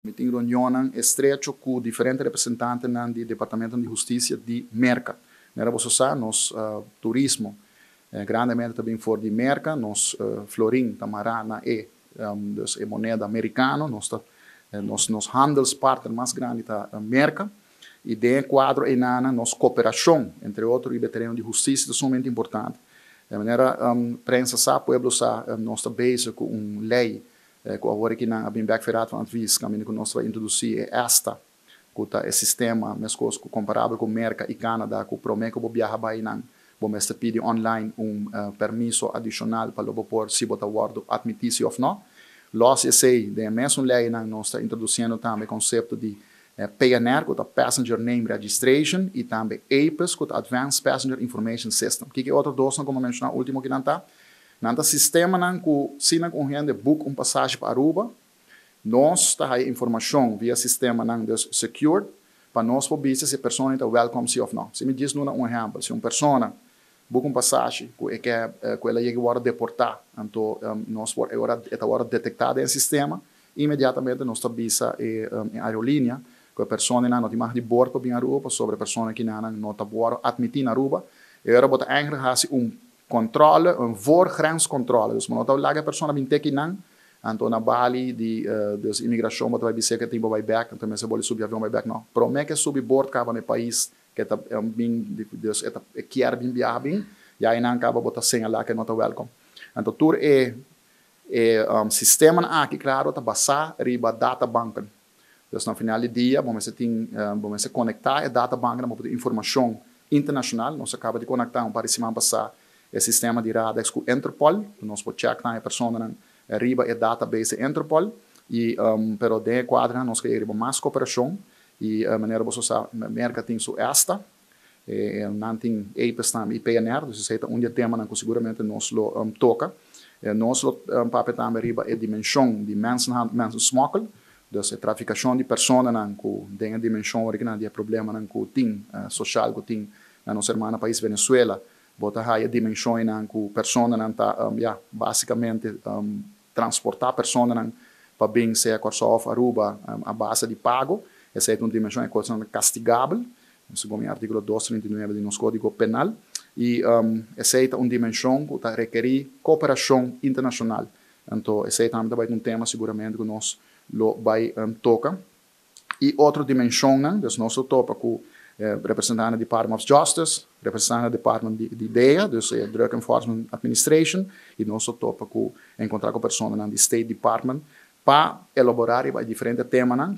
Mi tin reunion estrecho ku diferente representantenan di Departamento di Hustisia di Merka. Manera boso sa, nos turismo grandemente tambe for di Merka, nos florin ta mará na dus e moneda amerikano, nos handelspartner mas grandi ta Merka. I den kuadro einan, nos kooperashon, entre otro, e tereno di hustisia ta sumamente importante. Di manera prensa sa, pueblo sa, nos ta bezig ku un lei ku awor aki nan a bin back Raad van Advies, kaminda ku nos ta introdusí e ESTA, ku ta e sistema meskos ku komparabel ku Merka i Canada, ku promé ku bo biaha bai nan, bo mester pidi online un permiso adishonal pa lo por si bo ta wòrdu atmití òf no. Los esei, den mesun lei nan nos ta introdusiendo tambe konsepto di PNR, ku ta Passenger Name Registration, i tambe APIS, ku ta Advanced Passenger Information System. Kiko e otro dos, komo menshoná último ku nan ta? Nan ta sistemanan ku si nan un hende book un pasashi pa Aruba, nos ta haya informashon via sistemanan dus secured, pa nos por bisa si e persona ta welcome si òf no. Si mi djis duna un ehèmpel, si un persona book un pasashi ku el a yega wòrdu deportá, anto nos por e ta wòrdu detektá den sistema, inmediatamente nos ta bisa e aerolínea ku e persona no tin mag di bordo pa bin Aruba, pasobra e persona aki no ta wòrdu atmití na Aruba. I ora bo ta eigenlijk hasi un controle, een voorgrenscontrole. Dus no ta laga e persona bin te akinan, anto na bali di dus imigrashon bo ta bai bisa ku tin bai back, anto mester bolbe subi avion bai back, no. Promé ku subi bordo kaba na pais ku ta bin, dus e ta kier bin biaha bin, ya einan kaba bo ta señalá ku no ta welcome. Anto tur e sistema aki, klaro, ta basá riba databanken. Dus na final di dia, bo tin, bo konektá e databank pa informashon internashonal. Nos a kaba di konektá un par di siman pasá e sistema di Radex ku Interpol. Nos por check na e persona riba e database Interpol. Pero den kuadro nos ke riba mas kooperashon i manera boso sa, Merka tin su ESTA, nan tin APIS tambe i PNR, dus esei ta un di e temanan ku siguramente nos lo toka. Nos lo papia tambe riba e dimenshon di mensenhandel, mensensmokkel, dus e trafikashon di personanan ku den e dimenshon original di problemanan ku tin sosial ku tin na nos hermana pais Venezuela, bo ta haya dimenshonnan ku personanan ta ja, basikamente transportá personanan pa bin sea Kòrsou òf Aruba a base di pago. Esei ta un dimenshon ku ta kastigabel, segun artíkulo 239 di nos Kódigo Penal. I esei ta un dimenshon ku ta rekerí kooperashon internashonal. Anto, esei tambe ta un tema siguramente ku nos lo bai toka. I otro dimenshonnan, dus nos lo topa ku representante di Department of Justice, representante di Department di DEA, dus Drug Enforcement Administration, i nos lo topa ku enkontrá ku personanan di State Department pa elaborá diferente temanan.